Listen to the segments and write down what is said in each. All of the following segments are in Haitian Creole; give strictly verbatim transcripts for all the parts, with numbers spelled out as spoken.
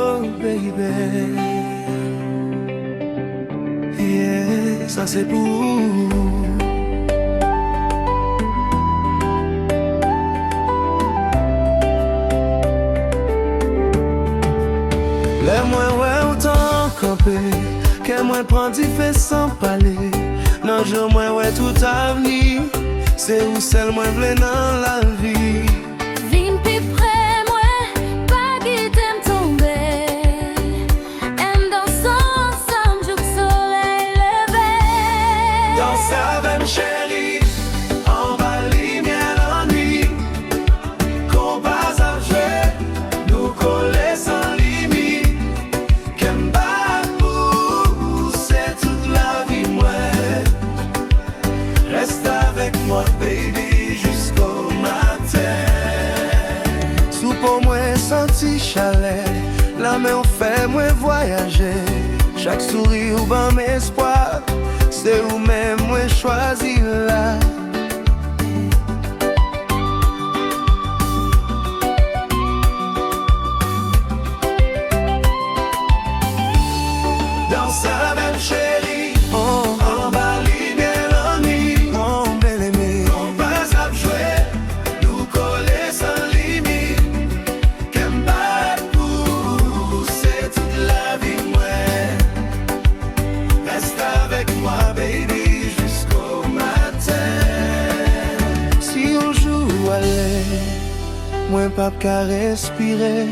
Oh, baby. Yeah, sa se pou ou. Lè mwen wè w tan kanpe, kè mwen pran dife san pale. Nan je w mwen wè tout avni, se ou sèl mwen vle nan lavi. Vin pi pre mwen, pa kite m tonbe. Ann danse ansanm jouk solèy leve. Danse avè m, cheri, anba limyè lannwit. Konpa ap jwe, nou kole san limit. Kè m bat pou ou, se tout lavi mwen. Reste avec moi, baby, jusqu'au matin. Sou po mwen santi chalè, lanmen w fè mwen vwayaje. Chak souri w ban m espwa, se ou menm mwen chwazi la. Danse avè m, cheri, oh, anba limyè lannwit. Oh, bèl eme. Konpa ap jwe, nou kole san limit. Kè m bat pou ou, se tout lavi mwen. Reste avec moi, baby, jusqu'au matin. Si yon jou w ale, mwen p ap ka respire.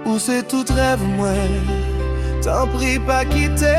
Ou se tout rèv mwen. Tanpri pa kite